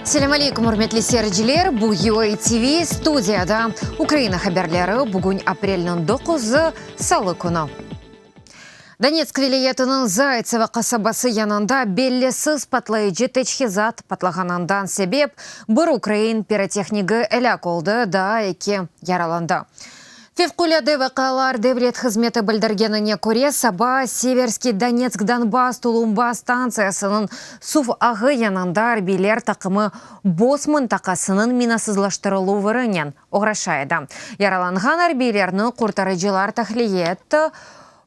Selâm aleyküm, ürmetli seyirciler! Bu UA TV, studiyada Ukraina haberleri, bugün aprelniñ doquzı, salı künü. Donetsk vilâyetiniñ Zaytsevo qasabası yanında bellisiz patlayıcı teçhizat patlağanından sebep bir ukrain pirotehnigi elâk oldı, daa eki yaralandı. Fevqulâde vaqialar devlet hızmeti bildirgenine köre, saba Severskiy Donetsk-Donbass tulumba stantsiyasınıñ suv ağı yanında arbiyler taqımı Boz mıntaqasınıñ minasızlaştırıluvırınen oğraşa edi. Yaralanğan arbiylerni qurtarıcılar tahliye etti.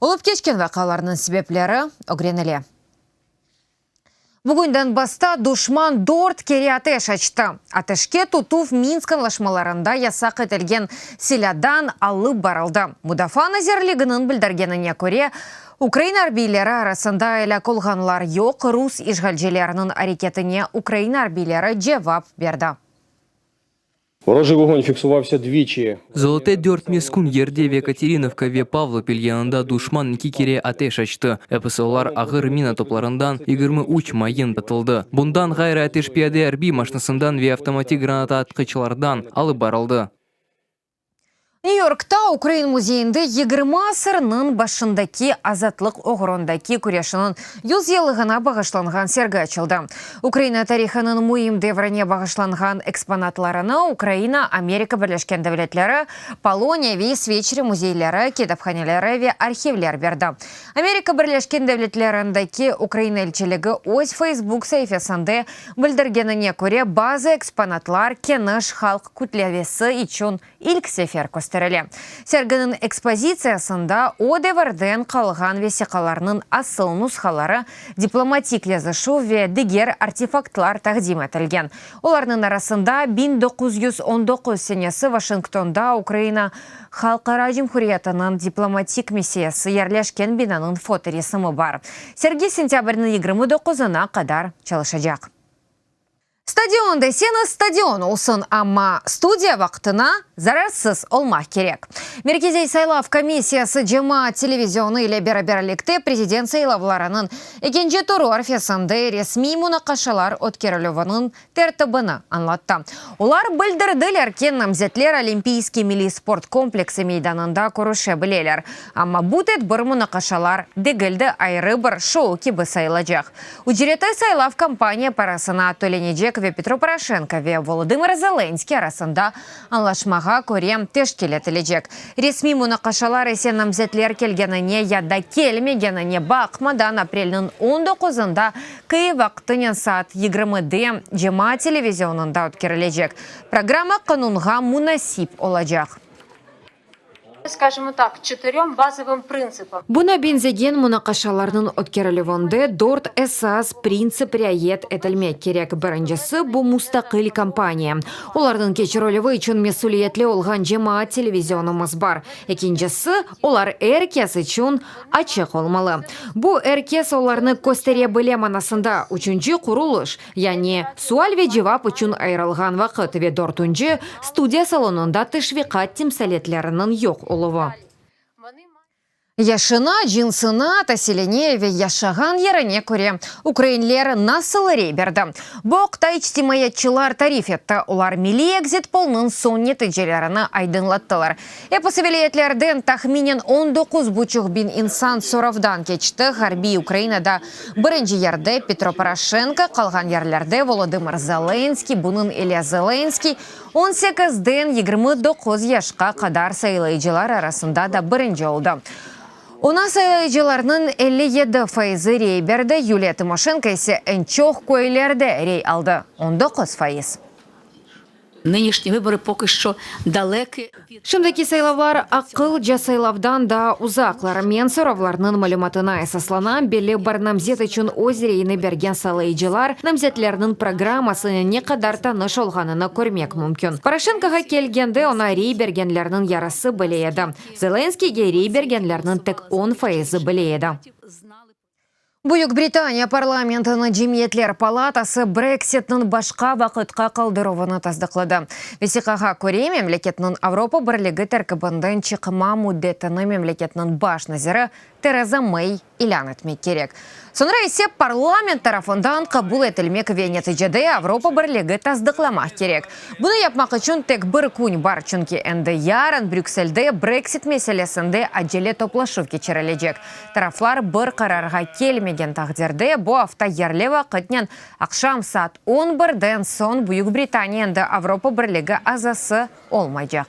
Olıp keçken vaqialarnıñ sebepleri ögrenile. Bugün Donbassta duşman dört kere ateş açtı. Ateşke tutuv Minsk añlaşmalarında yasaq etilgen silâdan alıp barıldı. Mudafaa nazirliginiñ bildirgenine köre, Ukraina arbiyleri arasında elâk olğanlar yoq, rus işğalcileriniñ areketine Ukraina arbiyleri cevap berdi. Vorojıy vogon fiksuvavsâ dviçi. Zolote dört meskün yerde ve Katerinovka ve Pavlopil yanında duşman eki kere ateş açtı. Episi olar ağır mina toplarından 23 mayın atıldı. Bundan ğayrı ateş piyade arbiy maşnasından ve avtomatik granataatqıçlardan alıp barıldı. Nyü-Yorkta Ukrain müzeyinde 20 asırnıñ başındaki azatlıq oğrundaki küreşiniñ yüz yıllığına bağışlanğan sergi açıldı. Ukraina tarihınıñ müim devrine bağışlanğan eksponatlarını Ukraina, Amerika Birleşken Devletleri, Poloniya ve İsveçre müzeyleri, kitaphaneleri ve arhivler berdi. Amerika Birleşken Devletlerindeki Ukraina elçiligi öz Facebook saifesinde Bildirgenine köre, bazı eksponatlar keniş halq kütlevisi içün ilk sefer kösterile. Serginiñ ekspozitsiyasında o devirden qalğan vesiqalarnıñ asıl nushaları, diplomatik yazışuv ve diger artefaktlar taqdim etilgen. Olarnıñ arasında 1919 senesi Vaşingtonda Ukraina Halqara Cumhuriyetiniñ diplomatik missiyası yerleşken binanıñ fotoresimi bar. Sergi sentâbrniñ 29-na qadar çalışacaq. Stadion deseñiz, stadion olsun, amma studiya vaqtına zararsız olmaq kerek. Merkeziy saylav komissiyası cemaat televizionı ile beraberlikte prezident saylavlarınıñ ekinci turu arfesinde resmiy munaqaşalar ötkerilüviniñ tertibini añlattı. Olar bildirdiler ki, namzetler Olimpiyskiy milliy sport kompleksi meydanında körüşe bileler, amma bu tedbir munaqaşalar degil de, ayrı bir şou kibi sayılacaq. Ücreti saylav kampaniya parasına tölenecek ve Petro Poroşenko ve Volodımır Zelenskiy arasında añlaşmağa köre teşkil etilecek. Resmiy munaqaşalar ise namzetler kelgenine ya da kelmegenine baqmadan aprelniñ on doquzında Kyiv vaqtınen saat yigirmide cemaat televizionında ötkerilecek. Programma qanunğa munasip olacaq. Buña beñzegen munaqaşalarnıñ ötkerilüvinde dört esas printsip riayet etilmek kerek, birincisi, bu mustaqil kampaniya, olarnıñ keçirilüvi içün mesüliyetli olğan cemaat televizionımız bar, ekincisi, olar er kes içün açıq olmalı, bu, er kes olarnı köstere bile manasında, üçünci, qurulış, yani sual ve cevap içün ayırılğan vaqıt ve dörtünci, studiya salonında teşviqat timsaletleriniñ yoq oluvı. Yaşına, cınsına, tasiline ve yaşağan yerine köre ukrainler nasıl rey berdi? Bu aqta içtimaiyatçılar tarif etti, olar milliy ekzit-polnıñ soñ neticelerini aydınlattılar. Episi vilâyetlerden tahminen on doquz buçuq biñ insan soravdan keçti, ğarbiy Ukrainada birinci yerde Petro Poroşenko, qalğan yerlerde Volodımır Zelenskiy, bunıñ ile Zelenskiy on sekizden 29 yaşqa qadar saylayıcılar arasında da birinci oldı. Oña saylayıcılarnıñ 57 fayızı rey berdi, Yuliya Timoşenko ise eñ çoq köylerde rey aldı, 19%. Nınişni vıborı poki şço daleki vid. Şimdiki saylavlar aqılca saylavdan daa uzaqlar. Men soravlarnıñ malümatına esaslanam, belli bir namzet içün öz reyini bergen saylayıcılar namzetlerniñ programmasınen ne qadar tanış olğanını körmek mümkün. Poroşenkoğa kelgende, oña rey bergenlerniñ yarısı bile edi. Zelenskiyge rey bergenlerniñ tek on fayızı bile edi. Büyük Britaniya parlamentiniñ Cemiyetler palatası Brexitniñ başqa vaqıtqa qaldıruvını tasdıqladı. Vesiqağa köre, memleketniñ Avropa Birligi terkibinden çıqma müddetini memleketniñ baş naziri. Tereza Mey ilân etmek kerek. Soñra ise parlament tarafından qabul etilmek ve neticede Avropa Birligi tasdıqlamaq kerek. Bunı yapmaq içün tek bir kün bar, çünki endi yarın Brükselde Brexit meselesinde acele toplaşuv keçirilecek. Taraflar bir qararğa kelmegen taqdirde bu afta yerli vaqıtnen aqşam saat on birden soñ Büyük Britaniya endi Avropa Birligi azası olmaycaq.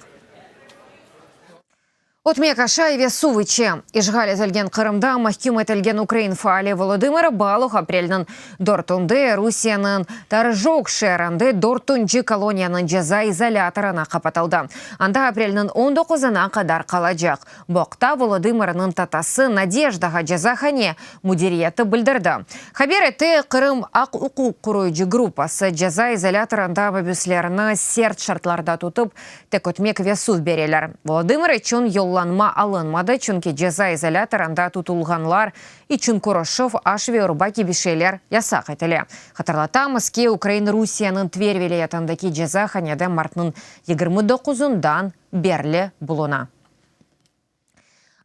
Ötmek aşay ve suv içe. İşğal etilgen Qırımda mahküm etilgen ukrain faali Volodımır Baluh aprelniñ dörtünde Rusiyeniñ Torjok şeerinde dörtünci koloniyanıñ ceza izolâtorına qapatıldı. Anda aprelniñ on doquzına qadar qalacaq. Bu aqta Volodımırnıñ tatası Nadejdağa cezahane müdiriyeti bildirdi, haber ete Qırım aq-uquq qoruyıcı gruppası. Ceza izolâtorında mabüslerni sert şartlarda tutıp, Tek ötmek ve suv bereler. Volodımır içün yollanma alınmadı, çünki ceza izolâtorında tutulğanlar içün körüşüv, aş ve urba kibi şeyler yasaq etile. Hatırlatamız ki, ukrain Rusiyeniñ Tver vilâyetindeki cezahanede martnıñ 29-ndan berli buluna.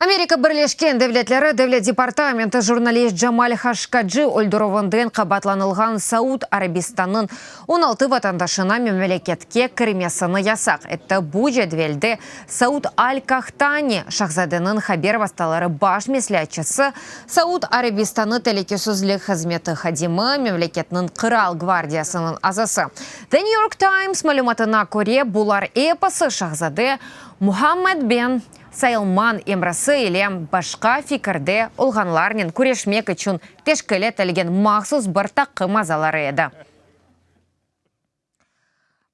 Amerika Birleşken Devletleri Devlet departamenti jurnalist Camal Haşkadji öldürüvinden qabaatlanılğan Saud Arabistannıñ 16 vatandaşına memleketke kirmesini yasaq etti. Bu cedvelde Saud Al-Kahtani şahzadeniñ haber vastaları baş mesleatçısı, Saud Arabistanı telükesizlik hızmeti hadimi, memleketniñ Qıral gvardiyasınıñ azası. The New York Times malümatına köre, bular episi şahzade Muhammed ben Salman emrisi ile başqa fikirde olğanlarnen küreşmek içün teşkil etilgen mahsus bir taqım azaları edi.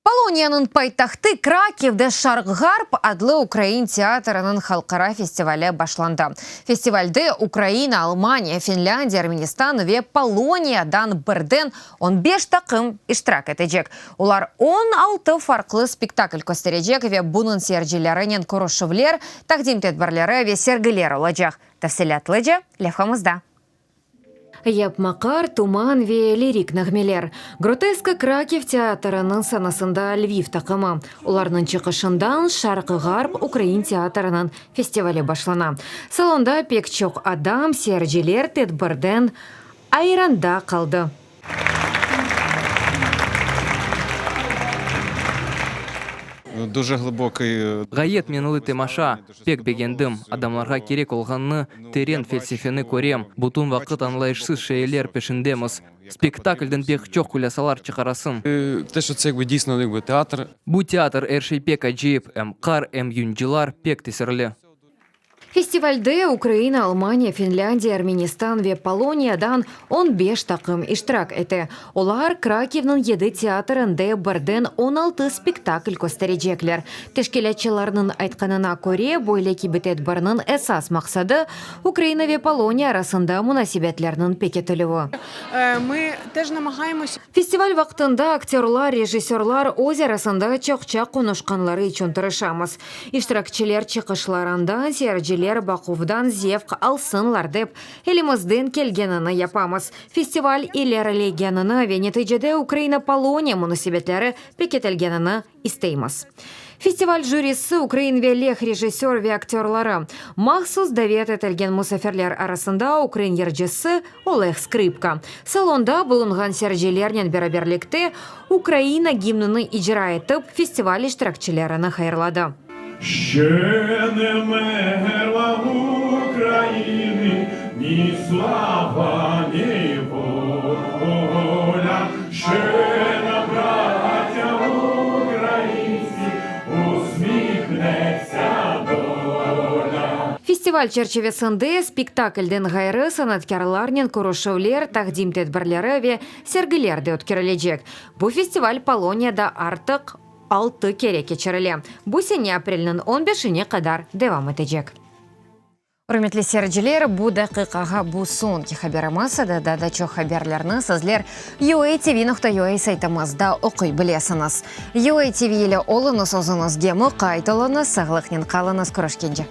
Poloniyanıñ paytahtı Krakivde Şarq-Ğarp adlı ukrain teatriniñ halqara festivali başlandı. Festivalde Ukraina, Almaniya, Finlândiya, Ermenistan ve Poloniyadan birden On beş taqım iştirak etecek. Olar 16 farqlı spektakl kösterecek ve bunıñ seyircilerinen körüşüvler, taqdim tedbirleri ve sergiler olacaq. Tafsilâtlıca levhamızda. Yapma qar, tuman ve lirik nağmeler. Groteska Krakiv teatrınıñ sanasında Lviv taqımı. Olarnıñ çıqışından Şarq-Ğarp ukrain teatrınıñ festivali başlana. Salonda pek çoq adam, seyirciler tedbirden ayranda qaldı. Дуже glibokıy. Ğayet menli temaşa, pek begendim. Adamlarğa kerek olğannı, teren felsefeni körem. Bütün vaqıt añlayışsız şeyler peşindemiz. Spektaklden pek çoq hulâsalar çıqarasıñ. Te, şo tse yakbi diysno yakbi teatr. Bu teatr, er şey pek acayip, em qar, em yuncılar, pek tesirli. Festivalde Ukraina, Almaniya, Finlândiya, Ermenistan ve Poloniyadan on beş taqım iştirak ete. Olar Krakivniñ yedi teatrinde birden 16 spektakl kösterecekler. Teşkilâtçılarnıñ aytqanına köre, böyle kibi tedbirniñ esas maqsadı, Ukraina ve Poloniya arasında munasebetlerniñ pekitilüvi. Festival vaqtında aktörlar, rejissörlar öz arasında çoqça qonuşqanları içün tırışamız. İştirakçiler çıqışlarından, seyirciler baquvdan zevq alsınlar dep, elimizden kelgenini yapamız. Festival ilerilegenini ve neticede Ukraina-Poloniya munasebetleri pekitilgenini isteymiz. Festival jürisi ukrain ve leh rejissör ve aktörları, mahsus davet etilgen musafirler arasında ukrain yırcısı Oleh Skrıpka, salonda bulunğan seyircilernen beraberlikte Ukraina gimnini icra etip, festival iştirakçilerini hayırladı. Şçe ne vmerla Ukrainı ni slava, ni volâ, Şçe nam, bratâ ukraintsi, usmihnetsâ dolâ. Festival çerçivesinde spektaklden ğayrı sanatkârlarnen körüşüvler, taqdim tedbirleri ve Sergiler de ötkerilecek. Bu festival Poloniyada artıq altı kere keçirile. Bu sene aprelniñ on beşine qadar devam etecek. Ürmetli seyirciler, bu daqiqağa bu soñki haberimiz edi. Daa da çoq haberlerni sizler UATV.UA saytımızda oquy bilesiñiz. UATV ile oluñız, özüñizge muqayt oluñız, sağlıqnen qalıñız, körüşkence.